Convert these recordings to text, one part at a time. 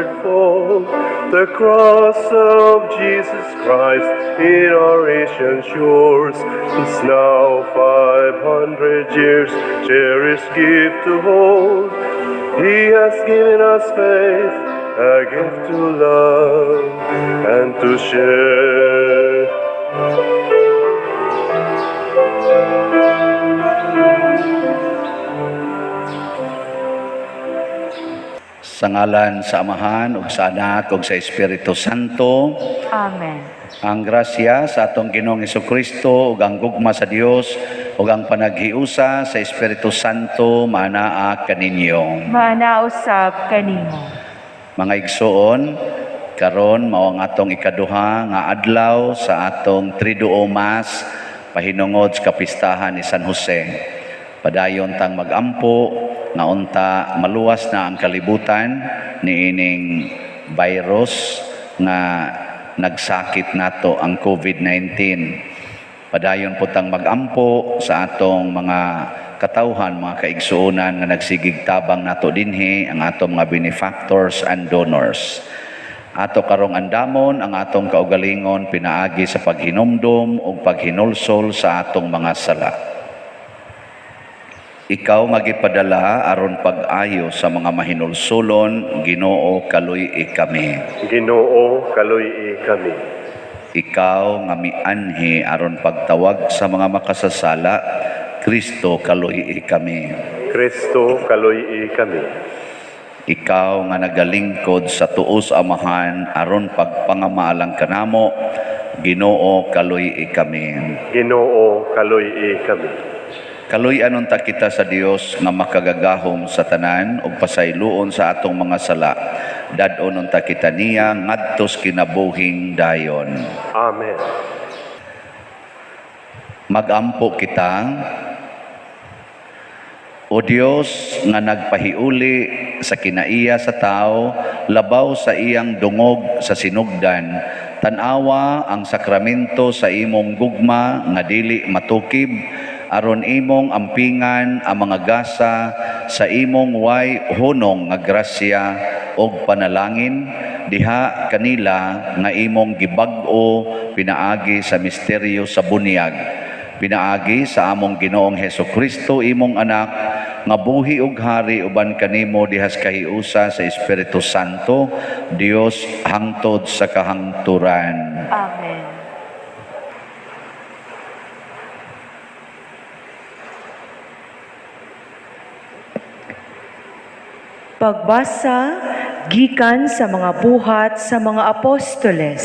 fivefold. The cross of Jesus Christ in our Asian shores is now 500 years, cherished gift to hold. He has given us faith, a gift to love and to share. Sa ngalan sa Amahan ug sa Anak ug sa Espiritu Santo. Amen. Ang grasya sa atong Ginoong Hesukristo ug ang gugma sa Dios ug ang panaghiusa sa Espiritu Santo maanaa kaninyo. Maanaa usab kanimo. Mga igsoon, karon mao ang atong ikaduha nga adlaw sa atong Triduo Mass pahinungod sa kapistahan ni San Jose. Padayon tang magampo nga unta maluwas na ang kalibutan niining virus nga nagsakit nato ang COVID-19. Padayon po tang magampo sa atong mga katawhan, mga kaigsuonan nga nagsigig tabang nato dinhi, ang atong mga benefactors and donors. Ato karong andamon ang atong kaugalingon pinaagi sa paghinumdom ug paghinulsol sa atong mga sala. Ikaw nga gipadala aron pag-ayo sa mga mahinulsulon, Ginoo, kaluy-i kami. Ginoo, kaluy-i kami. Ikaw nga mianhi aron pagtawag sa mga makasasala, Kristo, kaluy-i kami. Kristo, kaluy-i kami. Ikaw nga nagalingkod sa tuos Amahan aron pagpangamaalang kanamo, Ginoo, kaluy-i kami. Ginoo, kaluy-i kami. Kaluy-an unta kita sa Dios nga makagagahom sa tanan ug pasayloon sa atong mga sala. Dad-on unta kita niya ngadtos kinabuhing dayon. Amen. Magampo kita. O Dios nga nagpahiuli sa kinaiya sa tao labaw sa iyang dungog sa sinugdan, tan-awa ang sakramento sa imong gugma nga dili matukib, aron imong ampingan ang mga gasa sa imong way hunong nga grasya og panalangin diha kanila nga imong gibag-o pinaagi sa misteryo sa bunyag, pinaagi sa among Ginoong Hesukristo, imong anak, nga buhi ug hari uban kanimo dihas kahiusa sa Espiritu Santo, Dios hangtod sa kahangturan. Amen. Pagbasa gikan sa mga buhat sa mga apostoles.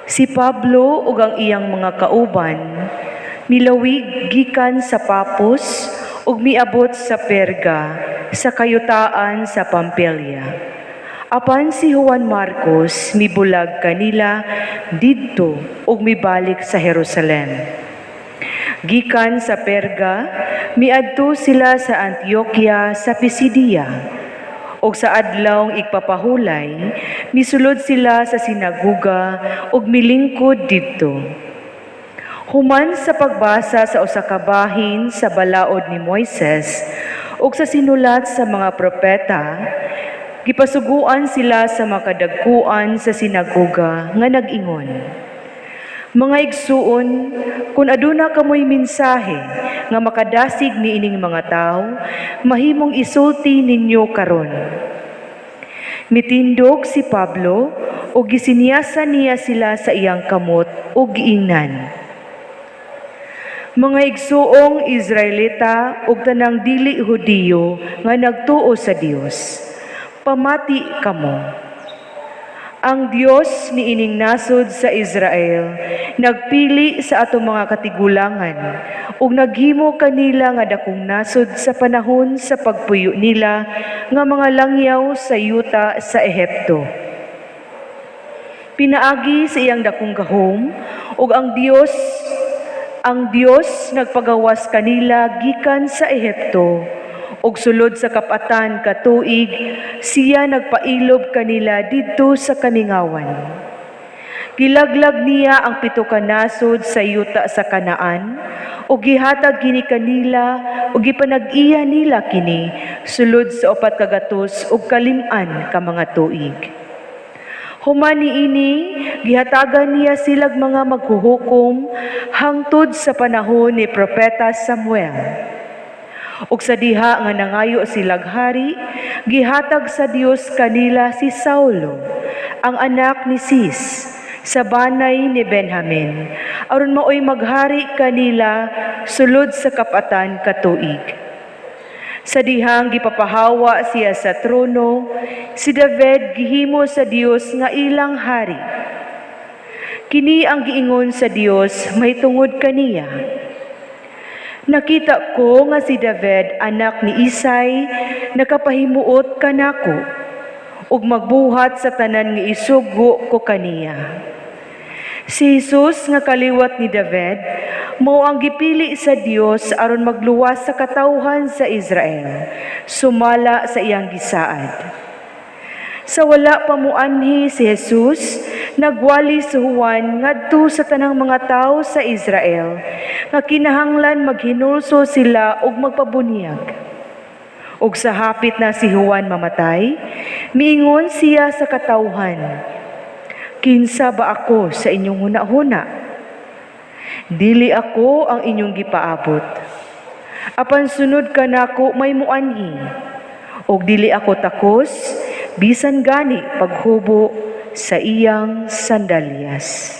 Si Pablo ug ang iyang mga kauban milawig gikan sa Papos ug miabot sa Perga sa kayutaan sa Pampilia. Apan si Juan Marcos mibulag kanila didto ug mibalik sa Jerusalem. Gikan sa Perga, miadto sila sa Antioquia sa Pisidia. Ug sa adlawng igpapahulay, misulod sila sa sinaguga ug milingkod didto. Human sa pagbasa sa usa ka bahin sa balaod ni Moises ug sa sinulat sa mga propeta, gipasuguan sila sa makadagkuan sa sinaguga nga nag-ingon, Mga igsuon, kung aduna kamoy mensahe nga makadasig niining mga tawo, mahimong isulti ninyo karon. Mitindog si Pablo ug gisinyasan niya sila sa iyang kamot ug giingnan, Mga igsuong Israelita ug tanang dili Hudiyo nga nagtuo sa Dios, pamati kamo. Ang Dios niining nasod sa Israel nagpili sa atong mga katigulangan ug naghimo kanila nga dakong nasod sa panahon sa pagpuyo nila nga mga langyaw sa yuta sa Ehipto. Pinaagi sa iyang dakong gahom ug ang Dios nagpagawas kanila gikan sa Ehipto ug sulod sa kapatan ka tuig siya nagpailob kanila didto sa kamingawan. Gilaglag niya ang 7 ka nasod sa yuta sa Kanaan, ug gihatag kini kanila ug gipanag-iya nila kini sulod sa 405 ka mga tuig. Human niini, gihatagan niya silag mga maghuhukom hangtod sa panahon ni Propeta Samuel. Ug sa diha nga nangayo silag hari, gihatag sa Dios kanila si Saulo, ang anak ni Cis, sa banay ni Benjamin, aron maoy maghari kanila sulod sa 40 ka tuig. Sa dihang gipapahawa siya sa trono, si David gihimo sa Dios nga ilang hari. Kini ang giingon sa Dios mahitungod kaniya. Nakita ko nga si David, anak ni Isay, nakapahimuot kanako ug magbuhat sa tanan nga isugo ko kaniya. Si Jesus nga kaliwat ni David, mao ang gipili sa Dios aron magluwas sa katawhan sa Israel, sumala sa iyang gisaad. Sa wala pa muanhi si Jesus, nagwali si Juan ngadto sa tanang mga tawo sa Israel nga kinahanglan maghinulsol sila ug magpabunyag. Ug sa hapit na si Juan mamatay, miingon siya sa katawhan, "Kinsa ba ako sa inyong hunahuna? Dili ako ang inyong gipaabot. Apan sunod kanako may muanhi, ug dili ako takos bisan gani paghubo sa iyang sandalyas."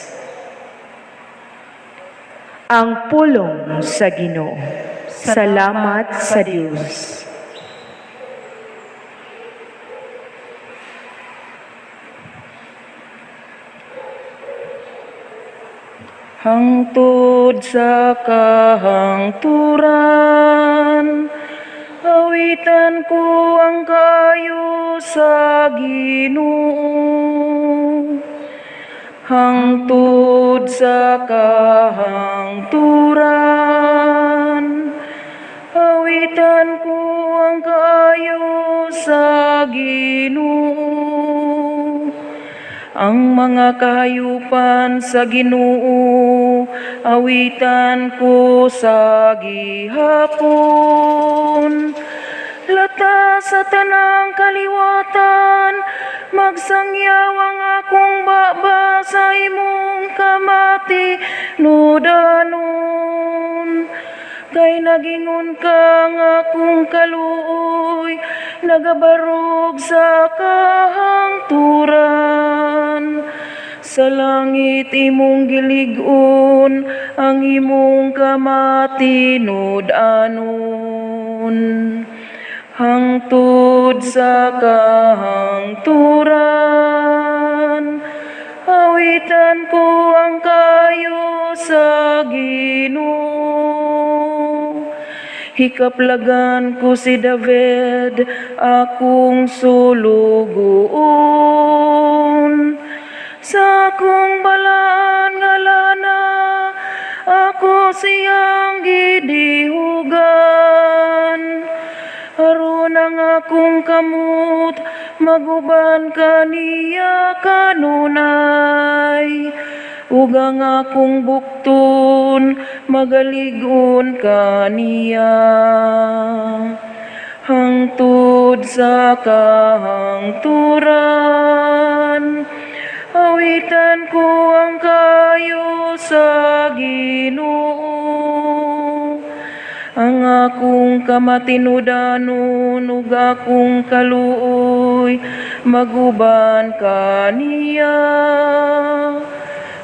Ang pulong sa Ginoo. Salamat sa Dios. Hangtod sa kahangturan, awitan ko ang kayo sa Ginoo. Hangtod sa kahangturan, awitan ko ang kayo sa Ginoo. Ang mga kahayupan sa Ginoo, awitan ko sa gihapon. Lata sa tanang kaliwatan, magsangyaw ang akong baba sa imong kamati nudanon. Kay nagingon ka nga akong kaluoy, nagabarog sa kahangturan. Sa langit imong gilig-on, ang imong kamatinud-anon. Hangtod sa kahangturan, awitan ko ang kayo sa Ginoo. Hikaplagan ko si David, akong sulugoon. Sa akong balaan nga lana, ako siyang gidihugan. Aron ang akong kamot, maguban kaniya kanunay. Ug ang akong bukton, magalig-on kaniya. Hangtod sa kahangturan, awitan ko ang kayo sa Ginoo. Ang akong kamatinudanon ug akong kaluoy, maguban kaniya.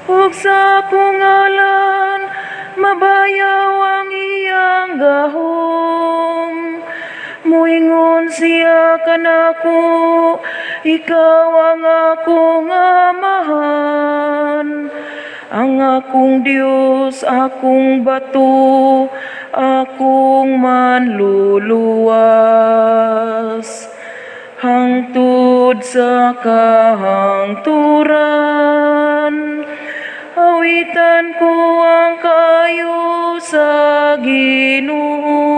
Ug sa akong ngalan, mabayaw ang iyang gahom. Muingon siya kanako, ikaw ang akong amahan. Ang akong Dios, akong bato, akong manluluwas. Hangtod sa kahangturan, awitan ko ang kayo sa Ginoo.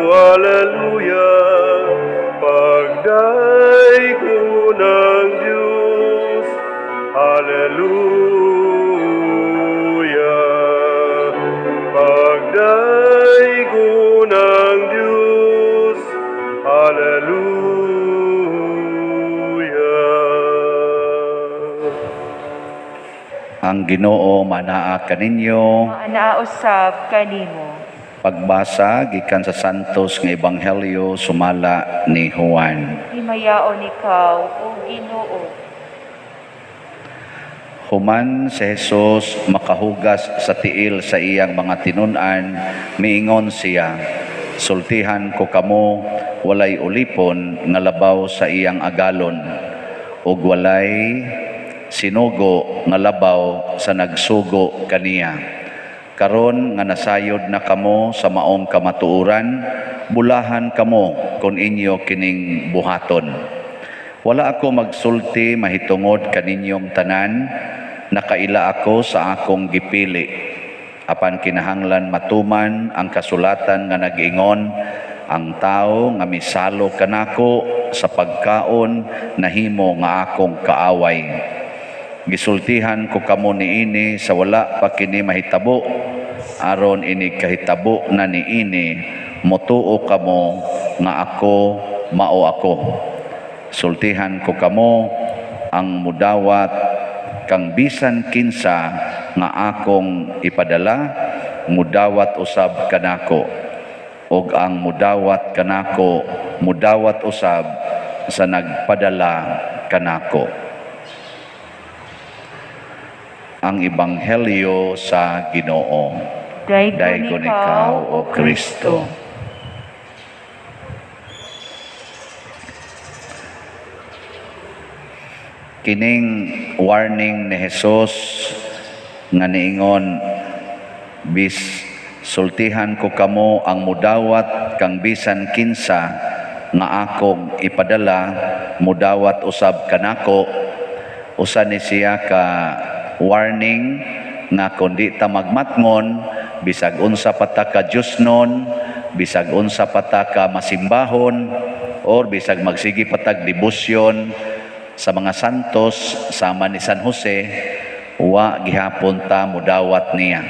Alleluia, pagdaygon ang Diyos. Alleluia, pagdaygon ang Diyos. Alleluia. Ang Ginoo manaa kaninyo. Maanaa usab kanimo. Pagbasa gikan sa Santos nga Ebanghelyo sumala ni Juan. Himayaon ikaw, o Ginoo. Human si Jesus makahugas sa tiil sa iyang mga tinun-an, miingon siya, sultihan ko kamo, walay ulipon nga labaw sa iyang agalon, ug walay sinugo nga labaw sa nagsugo kaniya. Karon nga nasayod na kamo sa maong kamatuoran, bulahan kamo kon inyo kining buhaton. Wala ako magsulti mahitungod kaninyong tanan, nakaila ako sa akong gipili. Apan kinahanglan matuman ang kasulatan nga nag-ingon, ang tao nga misalo kanako sa pagkaon nahimo nga akong kaaway. Gisultihan ko kamo niini sa wala pa kini mahitabo, aron ini kahitabo na niini, motuo kamo nga ako mao ako. Sultihan ko kamo ang mudawat kang bisan kinsa nga akong ipadala, mudawat usab kanako, ug ang mudawat kanako mudawat usab sa nagpadala kanako. Ang Ebanghelyo sa Ginoo. Daygon ikaw, O Kristo. Kining warning ni Jesus nga niingon, bis sultihan ko kamo ang mudawat kang bisan kinsa nga akong ipadala, mudawat usab kanako. Usa ni siya ka warning nga kundi ta magmatngon, bisag unsa pa ta ka Diyosnon, bisag unsa pa ta ka masimbahon, or bisag magsigi pa tag debosyon sa mga santos sama ni San Jose, wa gihapon ta mudawat niya.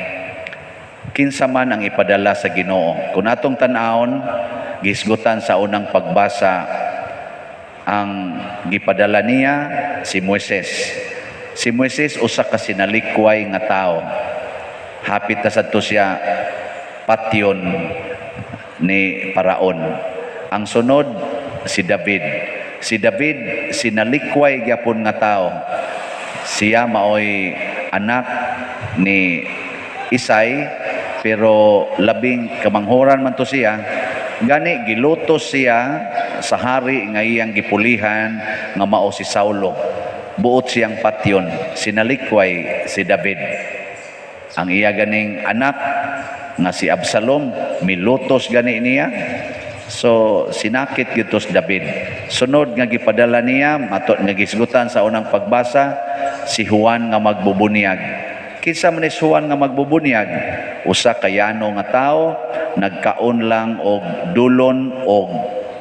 Kinsa man ang ipadala sa Ginoo. Kung atong tan-awon, gisgutan sa unang pagbasa ang gipadala niya si Moises. Si Moises usa ka sinalikway nga tao. Hapit na sadto siya patyon ni Paraon. Ang sunod si David. Si David sinalikway gyapon nga tao. Siya maoy anak ni Isay, pero labing kamanghoran man to siya. Gani gilutos siya sa hari nga iyang gipulihan nga mao si Saulo. Buot siyang patyon, sinalikway si David. Ang iya ganing anak nga si Absalom, milutos gani niya. So sinakit gyud si David. Sunod nga gipadala niya, matot nga gisgutan sa unang pagbasa, si Juan nga magbubunyag. Kinsa man ni Juan nga magbubunyag? Usa ka yano nga tawo, nagkaon lang og dulon og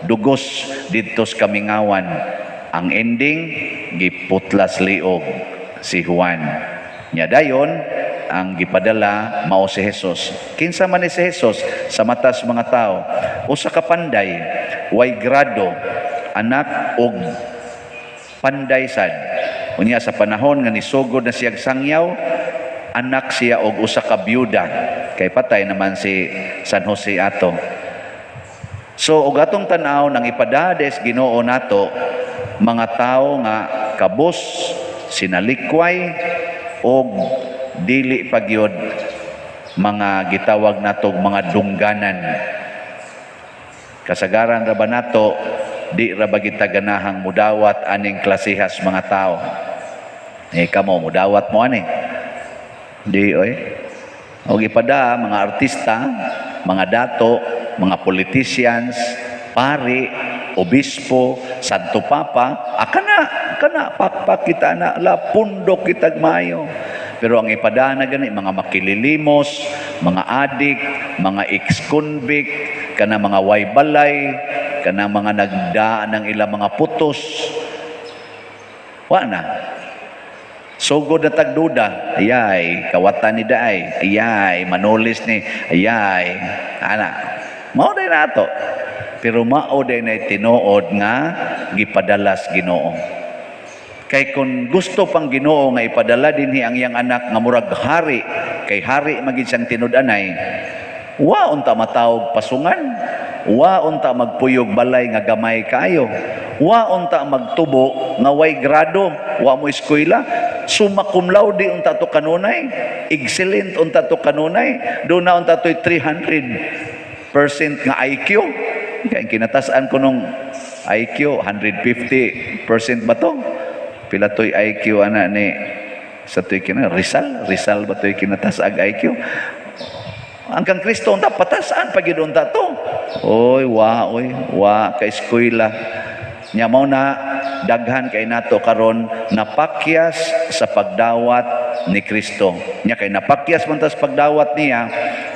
dugos didto sa kamingawan. Ang ending, giputlas liog si Juan. Nya dayon, ang gipadala mao si Jesus. Kinsa man ni si Jesus sa matas mga tao? Usa ka panday, way grado, anak og panday sad. Unya sa panahon nga nisugod na siyag sangyaw, anak siya og usa ka byuda. Kay patay naman si San Jose ato. So og atong tan-aw nang ipadades Ginoo nato mga tao nga kabos, sinalikway og dili pagyod mga gitawag natog mga dungganan. Kasagaran ra ba nato, di ra ba kita ganahang mudawat aning klasehas mga tao. Eh kamo mudawat mo ani. Di oy. Og ipada mga artista, mga dato, mga politicians, pari, obispo, Santo Papa, akana, kana pakpak kita na la pundok kitag maayo. Pero ang ipadana gani mga makililimos, mga adik, mga ex-convict, Kana mga way balay, kana mga nagdaan ng ilang mga putos. Wa na. Sugod na tagduda, ayay, kawatan ni daay, ayay, manulis ni, ayay, ana. Mao day na ato. Pero mao day na tinuod nga gipadalas Ginoo. Kay kung gusto pang Ginoo nga ipadala dinhi ang iyang anak nga murag hari, kay hari magid siyang tinud-anay, wa unta matawog pasungan, wa unta magpuyog balay nga gamay kaayo, wa unta magtubo nga way grado, wa mo eskwela, summa cum laude unta to kanunay, excellent unta to kanunay, doon na unta to'y 300% nga IQ. Kaya kinatas-an ko nung IQ, 150% ba to? Pila to'y IQ ana ni sa to'y kina Rizal, Rizal ba to'y kinatas ag IQ? Ang kang Kristo unta patasan pa gyud unta to. Oy, wa oy, wa ka eskwela. Nya mao na daghan kay nato karon napakyas sa pagdawat ni Kristo. Nya kay napakyas man ta sa pagdawat niya,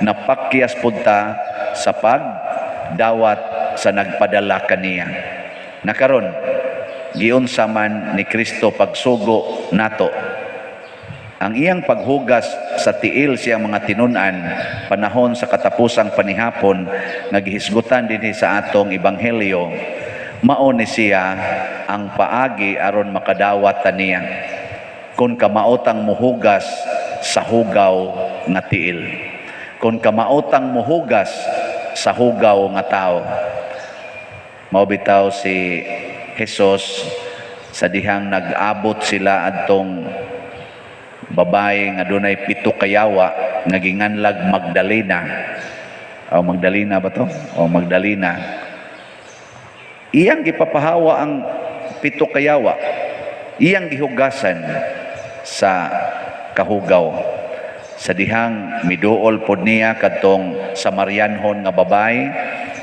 napakyas pud ta sa pagdawat sa nagpadala kaniya. Nakaron giunsa man ni Kristo pagsugo nato ang iyang paghugas sa tiil siyang mga tinun-an panahon sa katapusang panihapon nga gihisgutan dinhi sa atong ebanghelyo, mao ni siya ang paagi aron makadawat ta niya kon kamaotang muhugas sa hugaw nga tiil, kon kamaotang muhugas sa hugaw nga tao. Mao bitaw si Jesus, sa dihang nag-abot sila adtong babae nga dunay pito kayawa nga ginganlag Magdalena. O Magdalena ba to? O Magdalena. Iyang gipapahawa ang pito kayawa. Iyang gihugasan sa kahugaw. Sa dihang miduol pod niya kadtong Samarianhon nga babae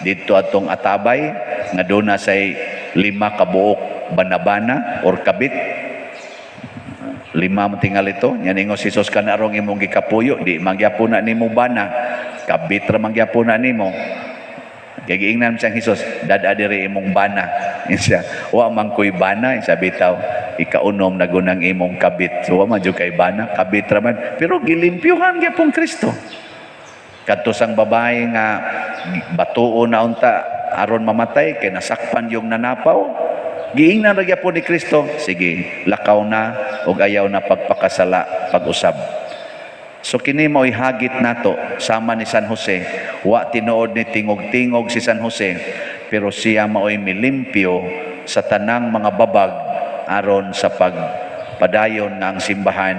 didto atong atabay nga duna say 5 ka buok banabana or kabit. 5 man tingali ito. Nya ningon si Jesus, kanarong imong gikapuyo, di mangyapon na nimo bana, kabit ra mangyapon na nimo. Kay giingnan siyang Jesus, dad-a diri imong bana. Siya, wa man koy bana, siya bitaw, ikaunom na gunang imong kabit. So wa man jud kay bana, kabit ra man. Pero gilimpyuhan gyapon Kristo. Kadto sang babae nga batuo na unta aron mamatay kay nasakpan yung nanapaw, giingnan ra gyapon ni Kristo, sige, lakaw na ug ayaw na pagpakasala pag-usab. So kini mao'y hagit nato sama ni San Jose. Wa tinuod ni tingog-tingog si San Jose, pero siya mao'y milimpyo sa tanang mga babag aron sa pagpadayon nga ang simbahan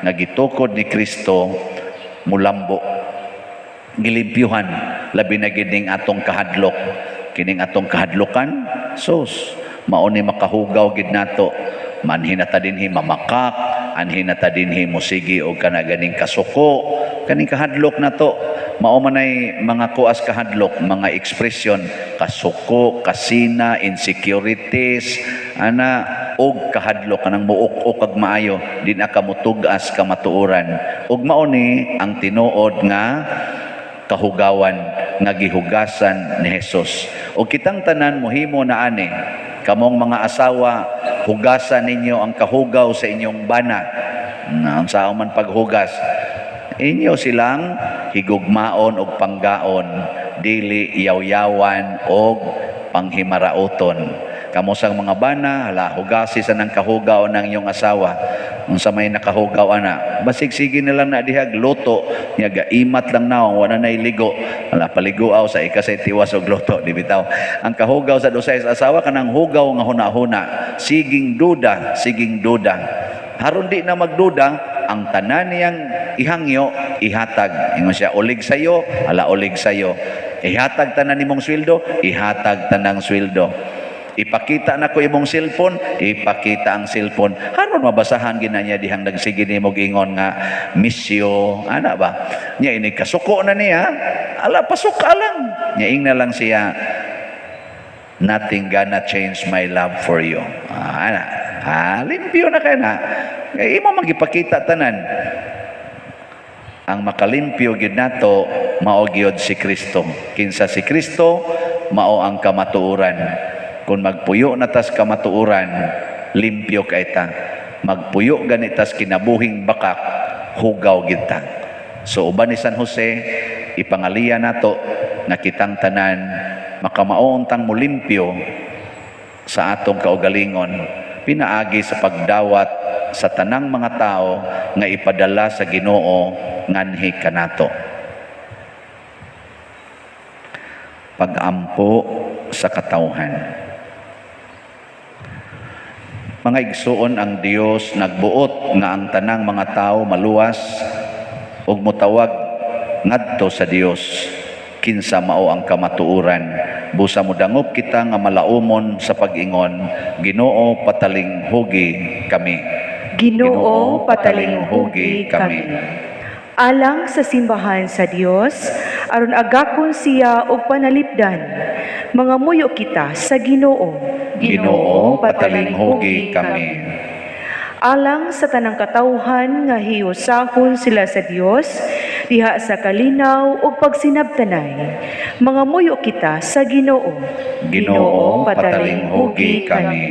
nga gitukod ni Kristo mulambo. Gilimpyuhan labi na gid ning atong kahadlok. Kining atong kahadlokan, sus, mao ni makahugaw gid nato. Manhin na ta dinhi mamakak, anhin na ta dinhi musigi og kana ganing kasuko, kaning kahadlok nato. Mao manay mga kuas kahadlok, mga ekspresyon kasuko, kasina, insecurities, ana og kahadlok kanang muok-ok ag maayo, di na ka mutug-as kamatuoran. Ug mao ni ang tinuod nga kahugawan nga gihugasan ni Jesus. O kitang tanan mohimo na ani, kamong mga asawa, hugasan ninyo ang kahugaw sa inyong bana. Na unsa man paghugas, inyo silang higugmaon og panggaon, dili yawyawan og panghimarauton. Kamo sang mga bana, hala, hugasi sa nang kahugaw ng inyong asawa. Unsa may nakahugaw ana, basig sige na lang na dihag luto, nya gaimat lang naong wala nay ligo. Hala, paliguaw sa ikasay tiwas og luto, di bitaw. Ang kahugaw sa dosay sa asawa kanang hugaw nga huna-huna, siging duda, siging duda. Haron di na magduda, ang tanan niyang ihangyo ihatag. Ingon siya, ulig sayo, hala, ulig sayo. Ihatag tanan nimong sweldo, ihatag tanang sweldo. Ipakita na ko imong cellphone, ipakita ang cellphone. Haron mabasahan gina niya dihang nagsige nimo ingon nga misyo, ana ba? Nya ini kasuko na niya, ala pasuka lang. Nya ingna lang siya, nothing gonna change my love for you. Ana. Limpyo na kay na. Kay imo magipakita tanan. Ang makalimpyo gyud nato mao gyud si Kristo. Kinsa si Kristo, mao ang kamatuoran. Kung magpuyo na tas kamatuoran, limpyo kay ta. Magpuyo gani tas kinabuhing bakak, hugaw gyud ta. So uban ni San Jose, ipangaliya nato nga kitang tanan makamao untang mulimpyo sa atong kaugalingon pinaagi sa pagdawat sa tanang mga tao nga ipadala sa Ginoo nganhi kanato. Pag-ampo sa katawhan. Mga igsuon, ang Dios nagbuot nga ang tanang mga tao maluwas ug motawag ngadto sa Dios, kinsa mao ang kamatuoran. Busa modangop kita nga malaumon sa pag-ingon, Ginoo, patalinghugi kami. Ginoo, patalinghugi kami. Alang sa simbahan sa Dios, aron agakon siya og panalipdan, mangamuyo kita sa Ginoo. Ginoo, patalinghugi kami. Alang sa tanang katawhan nga hiyosahon sila sa Dios, diha sa kalinaw ug pagsinabtanay, mangamuyo kita sa Ginoo. Ginoo, patalinghugi kami.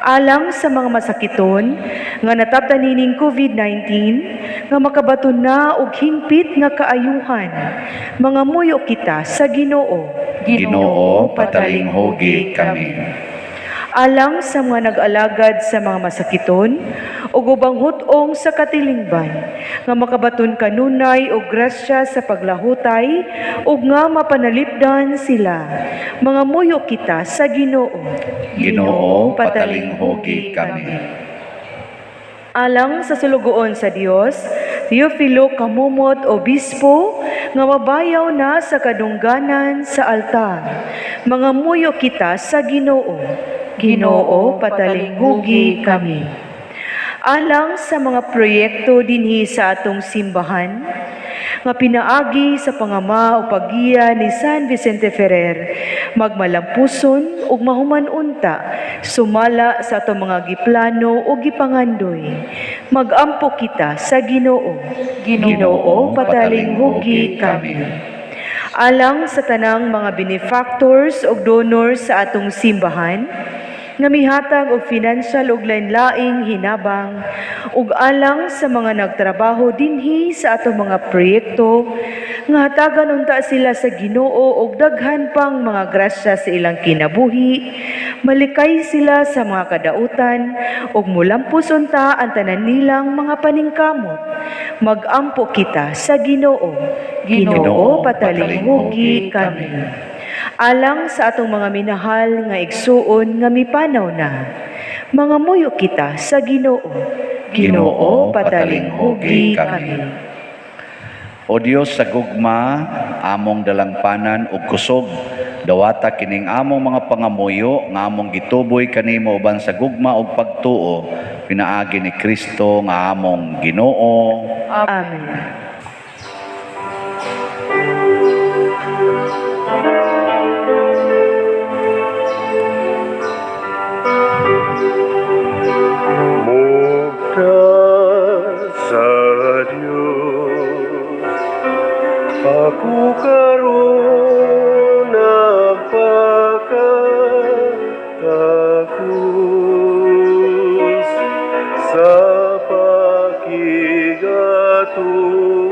Alang sa mga masakiton nga nataptan nining COVID-19 nga makabaton na og hingpit nga kaayuhan, mangamuyo kita sa Ginoo. Ginoo, patalinghugi kami. Alang sa mga nag-alagad sa mga masakiton ug ubang hut-ong sa katilingban nga makabaton kanunay og grasya sa paglahutay ug nga mapanalipdan sila, mangamuyo kita sa Ginoo. Ginoo, patalinghugi kami. Alang sa sulugoon sa Dios, Teofilo Camomot Obispo, nga mabayaw na sa kadungganan sa altar, mangamuyo kita sa Ginoo. Ginoo, patalinghugi kami. Alang sa mga proyekto dinhi sa atong simbahan, nga pinaagi sa pangama o paggiya ni San Vicente Ferrer, magmalampuson ug mahuman-unta, sumala sa atong mga giplano o gipangandoy. Magampo kita sa Ginoo. Ginoo, patalinghugi kami. Alang sa tanang mga benefactors ug donors sa atong simbahan, nga mihatag og financial ug lain-laing hinabang, ug alang sa mga nagtrabaho dinhi sa atong mga proyekto, nga hatagan unta sila sa Ginoo og daghan pang mga grasya sa ilang kinabuhi, malikay sila sa mga kadautan ug mulampos unta ang tanan nilang mga paningkamot. Magampo kita sa Ginoo. Ginoo, patalinghugi kami. Alang sa atong mga minahal nga igsuon nga mipanaw na, mangamuyo kita sa Ginoo. Ginoo, patalinghugi kami. O Dios sa gugma, among dalangpanan ug kusog, dawata kining among mga pangamuyo nga among gituboy kanimo uban sa gugma ug pagtuo, pinaagi ni Kristo nga among Ginoo. Amen. Mugta sa Diyos, ako karon nagpakatakos sa pakigatubang.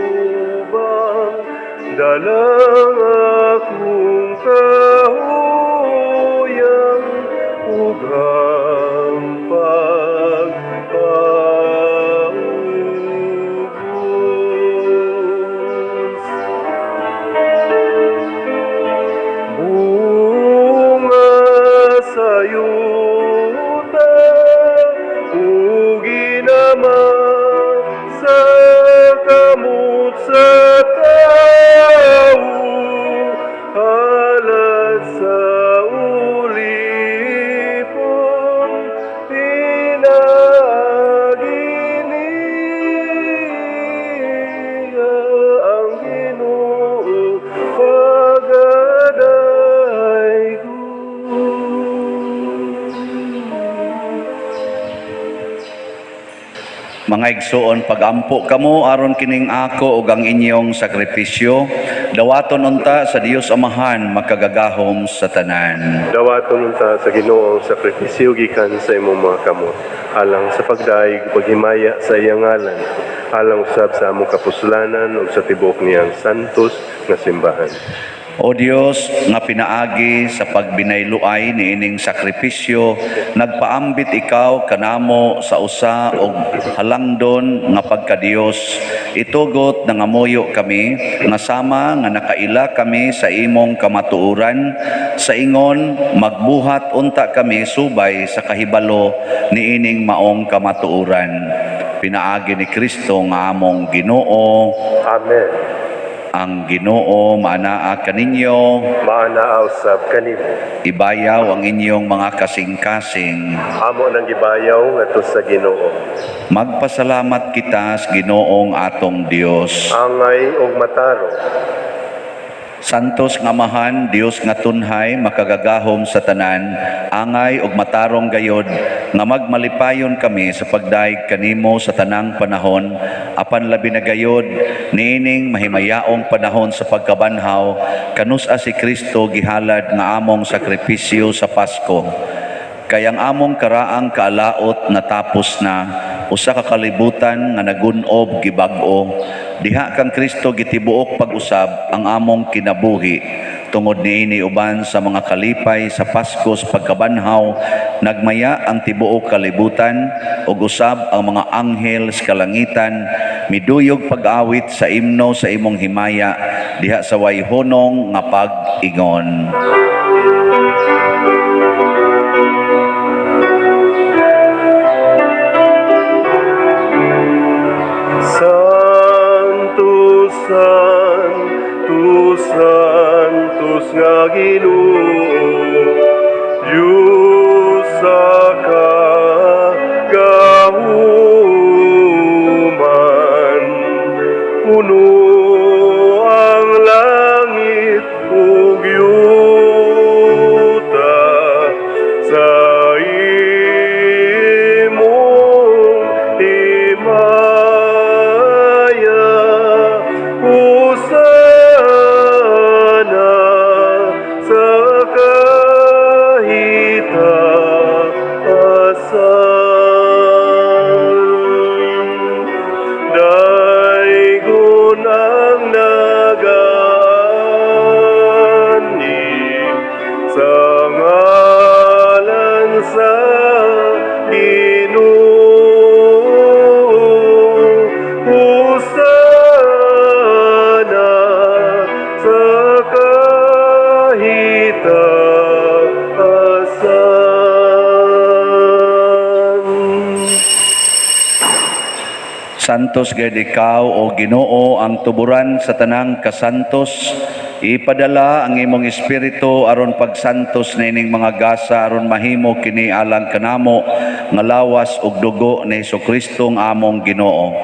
Mga igsoon, pagampo kamo aron kining ako ug ang inyong sakripisyo dawaton unta sa Dios Amahan makagagahom sa tanan. Dawaton unta sa Ginoo ang sakripisyo gikan sa imong mga kamot, alang sa pagdayeg ug paghimaya sa iyang ngalan, alang usab sa among kapuslanan ug sa tibuok niyang santos nga simbahan. O Dios, nga pinaagi sa pagbinayluay niining sakripisyo, nagpaambit ikaw kanamo sa usa og halangdon nga pagkadios. Itugot nangamuyo kami nga sama nga nakaila kami sa imong kamatuoran, sa ingon magbuhat unta kami subay sa kahibalo niining maong kamatuoran. Pinaagi ni Kristo nga among Ginoo. Amen. Ang Ginoo maanaa kaninyo. Maanaa usab kanimo. Ibayaw ang inyong mga kasing-kasing. Amo nang gibayaw ngadto sa Ginoo. Magpasalamat kita sa Ginoong atong Dios. Angay ug matarong. Santos nga Amahan, Dios nga tunhay, makagagahom sa tanan, angay ug matarong gayod, nga magmalipayon kami sa pagdayeg kanimo sa tanang panahon, apan labi na gayod, niining mahimayaong panahon sa pagkabanhaw, kanus-a si Kristo gihalad nga among sakripisyo sa Pasko. Kay ang among karaang kaalaot natapos na, usa ka kalibutan nga nagun-ob gibag-o. Diha kang Kristo gitibuok pag-usab ang among kinabuhi. Tungod niini uban sa mga kalipay sa Pasko sa pagkabanhaw, nagmaya ang tibuok kalibutan ug usab ang mga anghel sa kalangitan, miduyog pag-awit sa imno sa imong himaya diha sa wayhonong nga pag-ingon. Santo, Santo, Santos nga Ginoo, Diyos sa kagahuman, puno ang langit ug yuta sa imong himaya. Hosana sa kahitaasan. Daygon ang nagaani sa ngalan sa Ginoo. Hosana sa kahitaasan. Santos gayud ikaw o Ginoo ang tuburan sa tanang kasantos. Ipadala ang imong espiritu aron pagsantos niining mga gasa aron mahimo kini alang kanamo nga lawas ug dugo ni Hesukristo nga among Ginoo.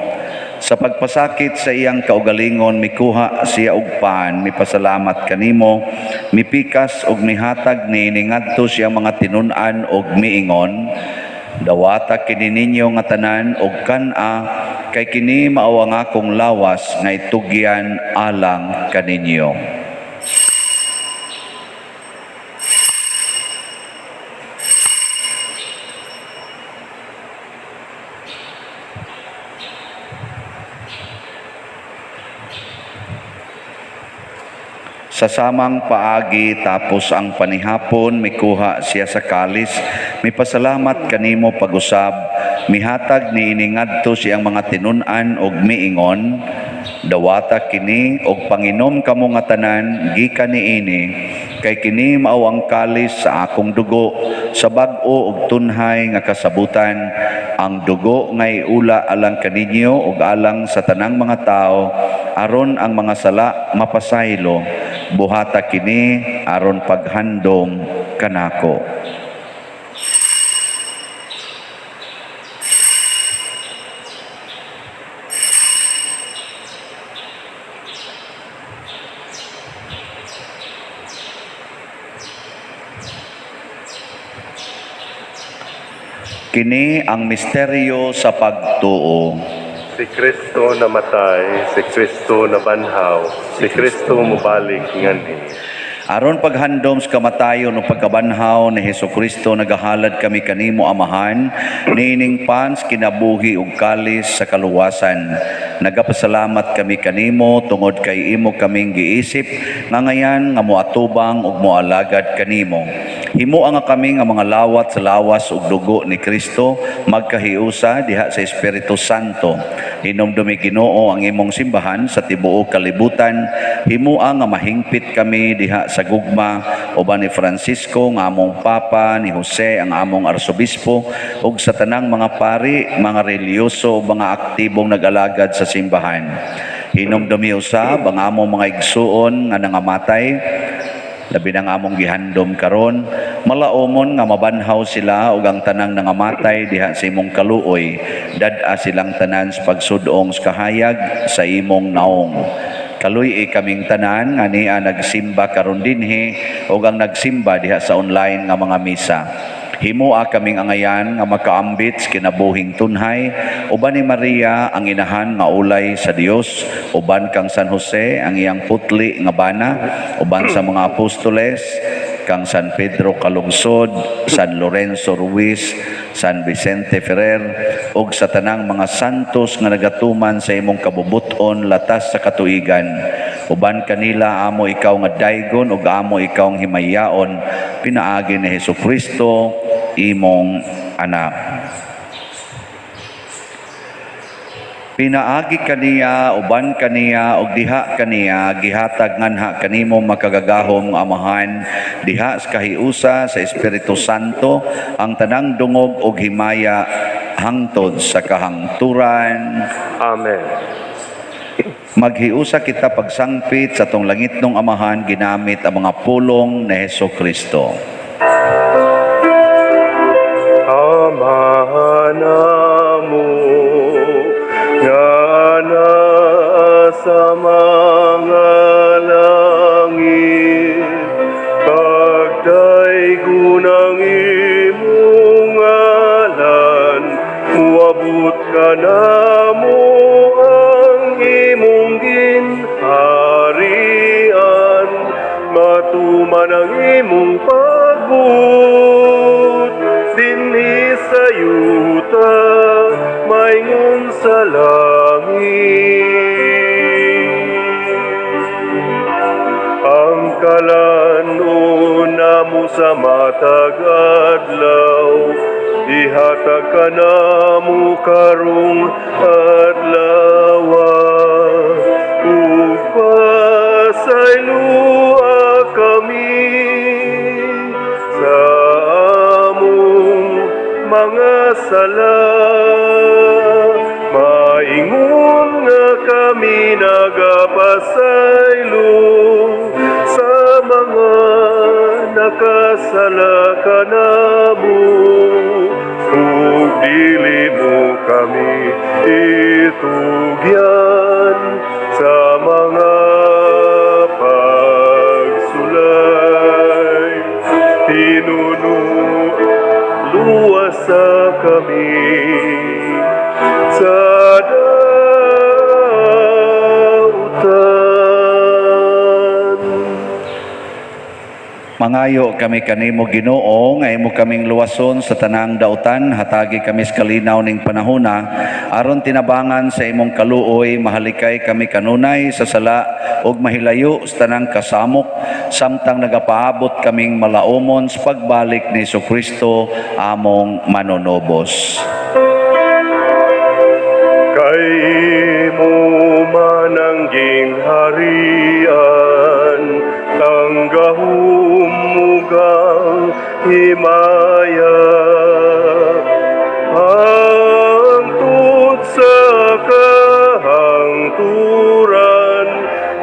Sa pagpasakit sa iyang kaugalingon mikuha siya og pan, mipasalamat kanimo, mipikas ug mihatag niini ngadto sa iyang mga tinun-an ug miingon: Dawata kini ninyo nga tanan og kan-a, kay kini mao ang akong lawas nga itugyan alang kaninyo. Sa samang paagi tapos ang panihapon, mikuha siya sa kalis, mipasalamat kanimo pag-usab, mihatag niini ngadto sa iyang mga tinun-an og miingon: Dawata kini og panginom kamo nga tanan gikan niini, kay kini mao ang kalis sa akong dugo sa bag-o ug tunhay nga kasabutan, ang dugo nga iula alang kaninyo ug alang sa tanang mga tawo aron ang mga sala mapasaylo. Buhata kini aron paghandom kanako. Kini ang misteryo sa pagtuo. Si Kristo namatay, si Kristo nabanhaw, si Kristo mubalik nganhi. Aron paghandom sa kamatayon ug pagkabanhaw ni Hesus Kristo, nagahalad kami kanimo, Amahan, niining pan sa kinabuhi ug kalis sa kaluwasan. Nagapasalamat kami kanimo tungod kay imo kaming giisip nga ngayan nga moatubang ug moalagad kanimo. Himoa nga kami nga mga lawat sa lawas ug dugo ni Kristo magkahiusa diha sa Espiritu Santo. Hinumdumi, Ginoo, ang imong simbahan sa tibuok kalibutan. Himoa nga mahingpit kami diha sa gugma uban ni Francisco nga among Papa, ni Jose ang among Arsobispo ug sa tanang mga pari, mga relihiyoso ug mga aktibong nag-alagad sa simbahan. Hinumdumi usab ang among mga igsuon nga nangamatay, labi nang among gihandom karon. Malaumon nga mabanhaw sila ug ang tanang nangamatay diha sa imong kaluoy. Dad-a silang tanan sa pagsudong sa kahayag sa imong naong. Kaluy-i kaming tanan nga nia nagsimba karon dinhi ug ang nagsimba diha sa online nga mga misa. Himoa kaming angayan nga makaambit sa kinabuhing tunhay uban ni Maria ang inahan nga ulay sa Dios, uban kang San Jose ang iyang putli nga bana, uban sa mga apostoles, kang San Pedro Calungsod, San Lorenzo Ruiz, San Vicente Ferrer ug sa tanang mga santos nga nagatuman sa imong kabubuton latas sa katuigan. Uban kanila amo ikaw nga daygon ug amo ikaw ang himayaon pinaagi ni Hesus Kristo, imong anak. Pinaagi kaniya, uban kaniya, ug diha kaniya, gihatag nganha kanimo, makagagahom nga Amahan, diha sa kahiusa sa Espiritu Santo, ang tanang dungog ug himaya hangtod sa kahangturan. Amen. Maghiusa kita pagsangpit sa atong langitnong Amahan ginamit ang mga pulong ni Hesus Kristo. Ama namo nga naa sa mga langit, pagdaygon ang imong ngalan, muabot kanamo ang imong ginharian, matuman ang imong pagbuot dinhi sa yuta maingon sa langit. Ang kalan-on namo sa matag adlaw, ihatag kanamo karong adlaw, ug pasayloa kami sa among mga sala, maingon nga kami nagapasaylo sa mga nakasala kanamo, ug dili mo kami itugyan sa mga pagsulay, hinuno luwasa kami sa dautan. Mangayo kami kanimo, Ginoo, nga imo kaming luwason sa tanang dautan. Hatagi kami sa kalinaw ning panahona aron tinabangan sa imong kaluoy mahalikay kami kanunay sa sala ug mahilayo sa tanang kasamok samtang nagapaabot kaming malaumon sa pagbalik ni Kristo among manunubos. Kay imo man ang gingharian, ang gahom ug ang himaya, hangtod sa kahangturan.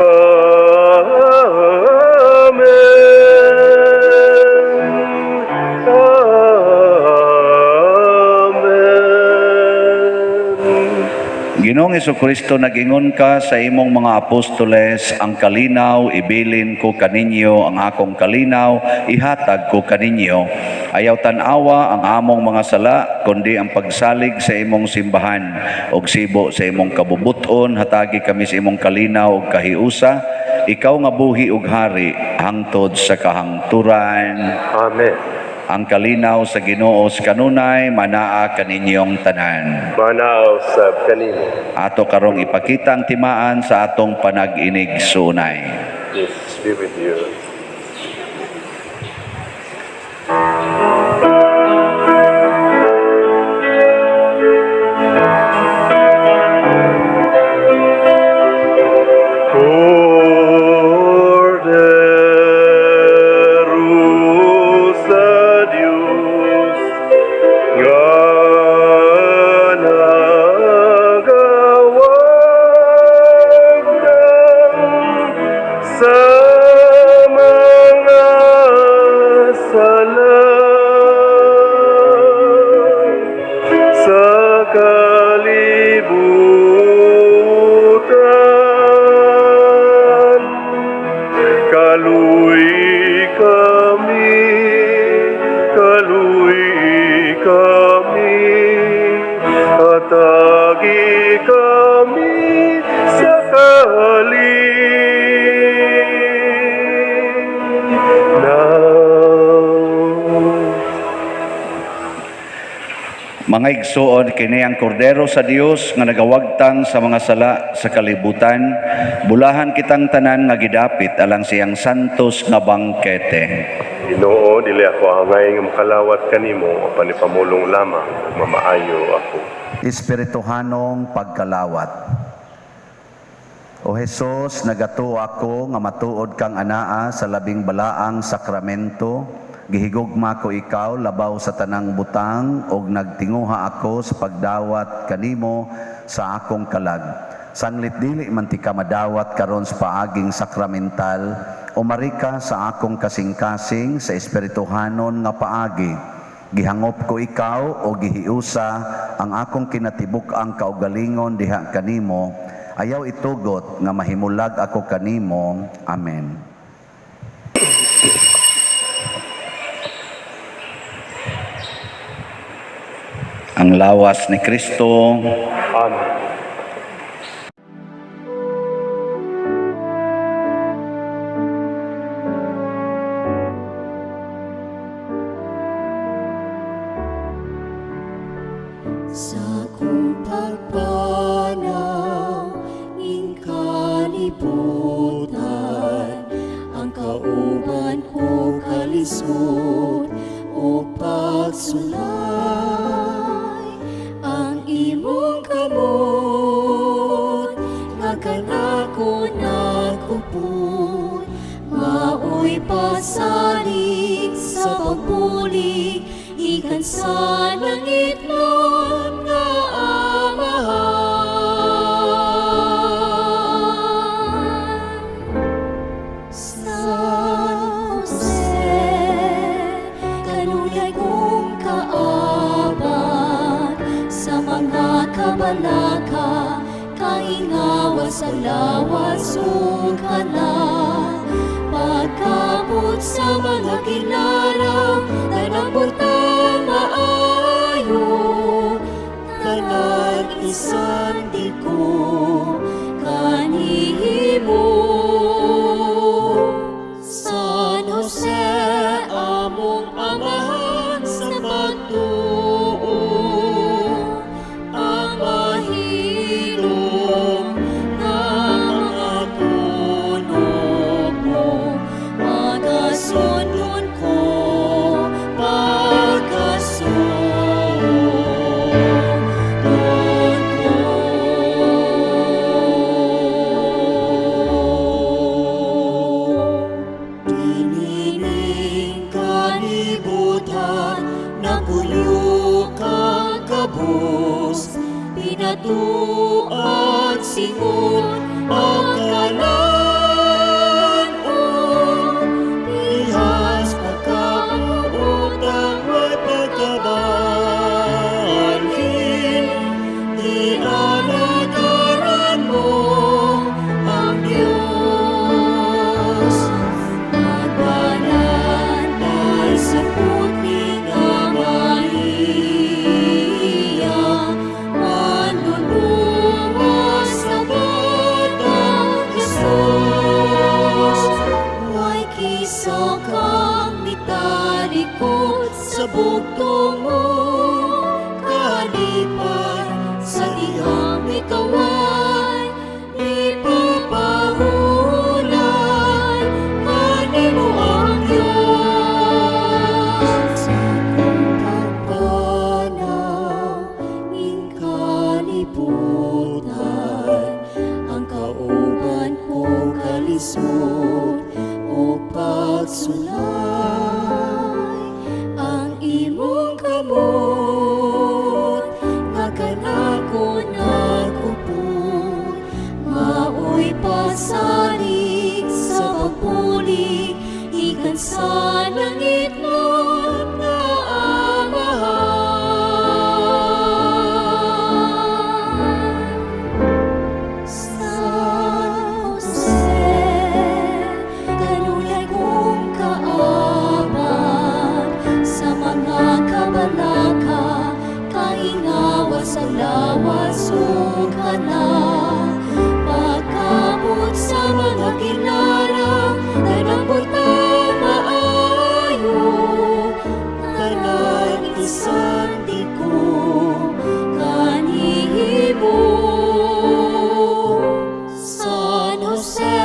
Amen. Amen. Ginoong Hesukristo, nag-ingon ka sa imong mga apostoles, ang kalinaw ibilin ko kaninyo, ang akong kalinaw ihatag ko kaninyo. Ayaw tan-awa ang among mga sala, kundi ang pagsalig sa imong simbahan ug sibo sa imong kabubuton, hatagi kami sa imong kalinaw ug kahiusa. Ikaw nga buhi ug hari hangtod sa kahangturan. Amen. Ang kalinaw sa Ginoo sa kanunay manaa kaninyong tanan. Manaa usab kanimo. Ato karong ipakita ang timaan sa atong panag-inig-sunay. Peace be with you. Kordero sa Dios nga nagawagtang sa mga sala sa kalibutan. Kaluy kami, kaluy kami, hatagi kami sa kalinaw. Mga igsuon, kini ang kordero sa Dios nga nagawagtang sa mga sala sa kalibutan. Bulahan kitang tanan nga gidapit alang siyang santos nga bangkete. Ginoo, dili ako angay nga makalawat kanimo apan ipamulong lamang ug mamaayo ako. Espirituhanong pagkalawat. O Hesus, nagatuo ako nga matuod kang anaa sa labing balaang sakramento. Gihigugma ko ikaw labaw sa tanang butang ug nagtinguha ako sa pagdawat kanimo sa akong kalag. Sanglit dili man ti ka madawat karon sa paaging sakramental, umari ka sa akong kasing-kasing sa espirituhanon nga paagi. Gihangop ko ikaw o gihiusa ang akong kinatibuk-ang kaugalingon diha kanimo. Ayaw itugot nga mahimulag ako kanimo. Amen. Ang lawas ni Kristo. Amen. Sa akong pagpanaw ning kalibutan, ang kauban ko kalisod o pagsulay, ang imong kamot nga kanako nagkupon, maoy pasalig sa pagbulig gikan sa langitnon nga Amahan. San Jose, kanunay kong kaabat sa mga kabalaka, kaingawa sa lawas ug kalat. Pagkamot sa mga kilaraw, tanang butang maayo, tanang isan di ko kanihimo. San Jose, among amahan sa pagtuo, ang mahilom nga mga tunog mo, magasundon ko pagkasundon ko. Dinining kalibutan, napuyo kang kabus, pinatuan singon ang kalan-on. Pihas pagkautang may pagkabalhin, di alagaran bugtong mo kalipay sa dihang ikaway di papahulay kanimo ang Diyos. Sa akong pagpanaw ning kalibutan, ang kauban ko kalisod o pagsulay, ang imong kamot nga kanako nagupod, maoy pasalig sa pagbulig gikan sa langitnon nga Amahan. San Jose, kanunay kong kaabag sa mga kabalaka, kahingawa sa lawas ug kalag. Pagkamot sa mga kilala, tanang butang maayo, tanan isandig ko kanimo. San Jose,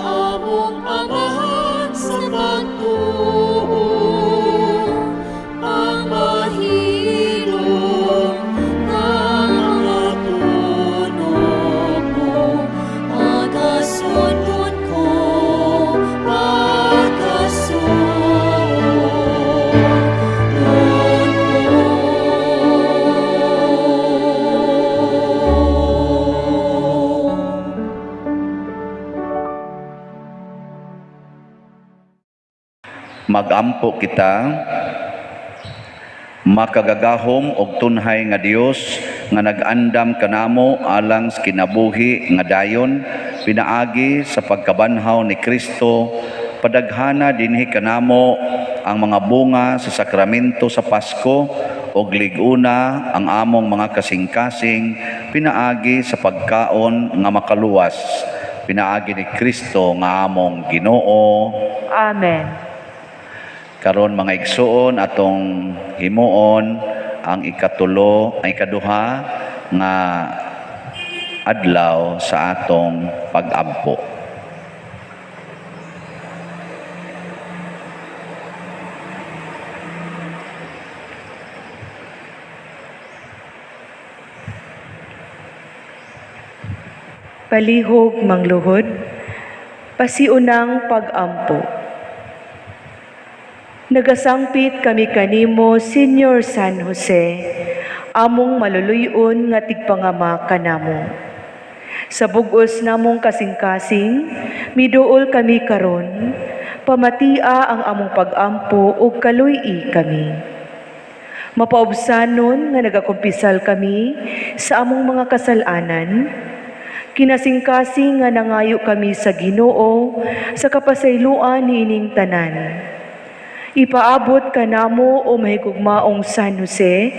among amahan sa pagtuo, ang mahilom nga mga tunog mo, pagasunod ko, pagasunod ko. Magampo kita. Makagagahom og tunhay nga Dios nga nag-andam kanamo alang sa kinabuhi nga dayon pinaagi sa pagkabanhaw ni Kristo, padaghana dinhi kanamo ang mga bunga sa sakramento sa Pasko og lig-una ang among mga kasing-kasing pinaagi sa pagkaon nga makaluwas, pinaagi ni Kristo nga among Ginoo. Amen. Karon mga igsuon, atong himuon ang ikatulo, ang ikaduha nga adlaw sa atong pag-ampo. Palihog mangluhod, pasiunang pag-ampo. Nagasangpit kami kanimo, Senyor San Jose, among maluluyon nga tigpangama kanamo. Sa bugos namong kasing-kasing, miduol kami karon, pamatia ang among pag-ampo ug kaluy-i kami. Mapaubsanon nga nagakumpisal kami sa among mga kasalanan, kinasingkasing nga nangayo kami sa Ginoo sa kapasayloan niining tanan. Ipaabot kanamo o mahigugmaong San Jose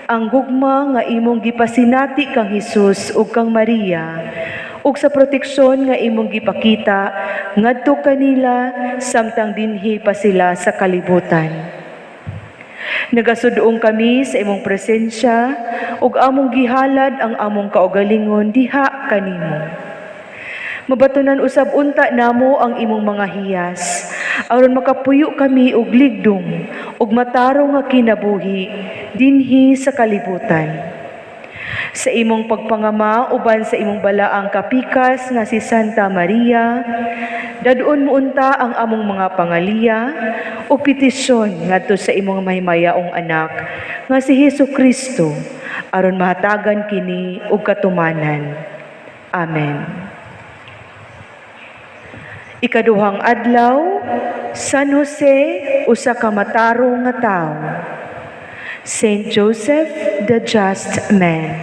ang gugma nga imong gipasinati kang Hesus ug kang Maria ug sa proteksyon nga imong gipakita ngadto kanila samtang dinhi pa sila sa kalibutan. Nagasudong kami sa imong presensya ug among gihalad ang among kaugalingon diha kanimo. Mabatunan usab unta namo ang imong mga hiyas aron makapuyo kami og ligdong ug matarong nga kinabuhi dinhi sa kalibutan. Sa imong pagpangama uban sa imong balaang kapikas nga si Santa Maria, dadon mo unta ang among mga pangaliya o petisyon ngadto sa imong mahimayaong anak nga si Hesus Kristo aron mahatagan kini og katumanan. Amen. Ikaduhang adlaw, San Jose, usa ka matarong nga tawo. Saint Joseph, the Just Man.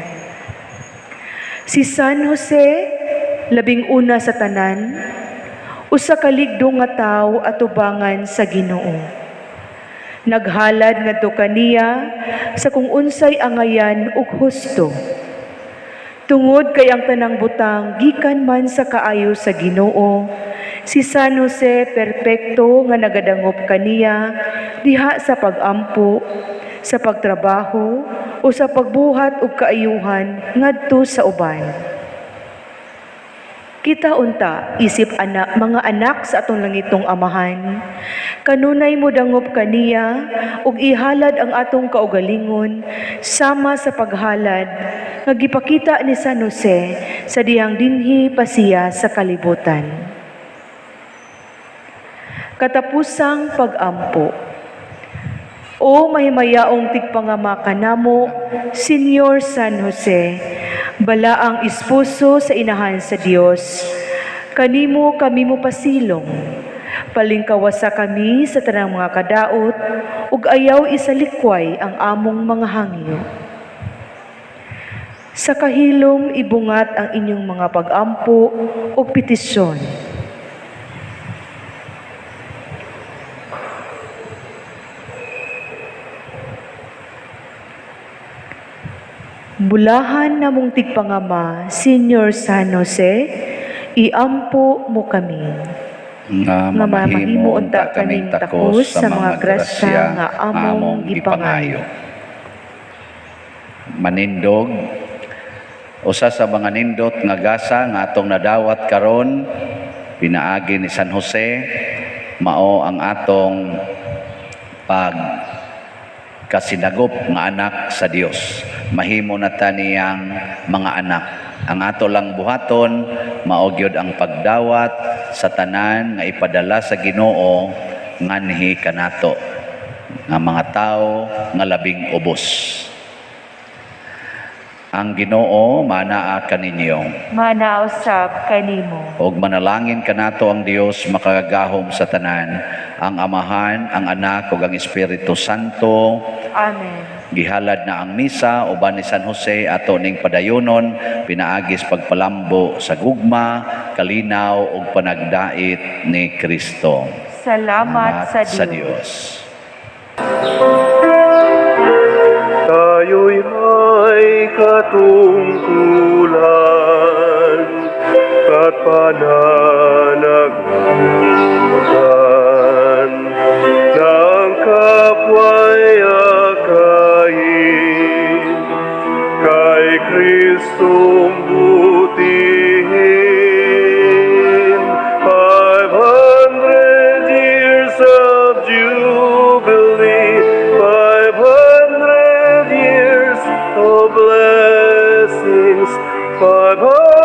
Si San Jose, labing una sa tanan, usa ka ligdong nga tawo atubangan sa Ginoo. Naghalad ngadto kaniya sa kung unsay angayan ug husto. Tungod kay ang tanang butang gikan man sa kaayo sa Ginoo, Si San Jose perpekto nga nagadangop kaniya diha sa pag-ampo, sa pagtrabaho o sa pagbuhat og kaayuhan ngadto sa uban. Kita unta isip anak, mga anak sa atong langitnong Amahan, kanunay mo dangop kaniya ug ihalad ang atong kaugalingon sama sa paghalad nga gipakita ni San Jose sa dihang dinhi pa siya sa kalibutan. Katapusang pag-ampo. O mahimayaong tigpangama kanamo, Senyor San Jose, balaang esposo sa Inahan sa Dios, kanimo kami mo pasilong. Palingkawasa kami sa tanang mga kadaot, ug ayaw isalikway ang among mga hangyo. Sa kahilom ibungat ang inyong mga pag-ampo ug petisyon. Bulahan namong tigpangama, Senyor San Jose, iampo mo kami. Nga Nga mamahimo unta kaming takos sa mga grasya nga among gipangayo. Manindog, usa sa mga nindot nga gasa nga atong nadawat karon pinaagi ni San Jose, mao ang atong pag kasinagop nga anak sa Dios. Mahimo na ta niyang mga anak. Ang ato lang buhaton mao gyud ang pagdawat sa tanan nga ipadala sa Ginoo nganhi kanato nga mga tawo nga labing ubos. Ang Ginoo manaa kaninyo. Manaa usab kanimo. Og manalangin kanato ang Dios makagagahom sa tanan, ang Amahan, ang Anak ug ang Espiritu Santo. Amen. Gihalad na ang misa uban ni San Jose ato ning padayonon pinaagis pagpalambo sa gugma, kalinaw ug panagdait ni Kristo. Salamat sa Sa Dios. Dios. Tayo'y may katungkulan at pananagutan ng kapwa'y akayin kay Kristong butihin. 500 years of jubilee, 500 years of blessings, 500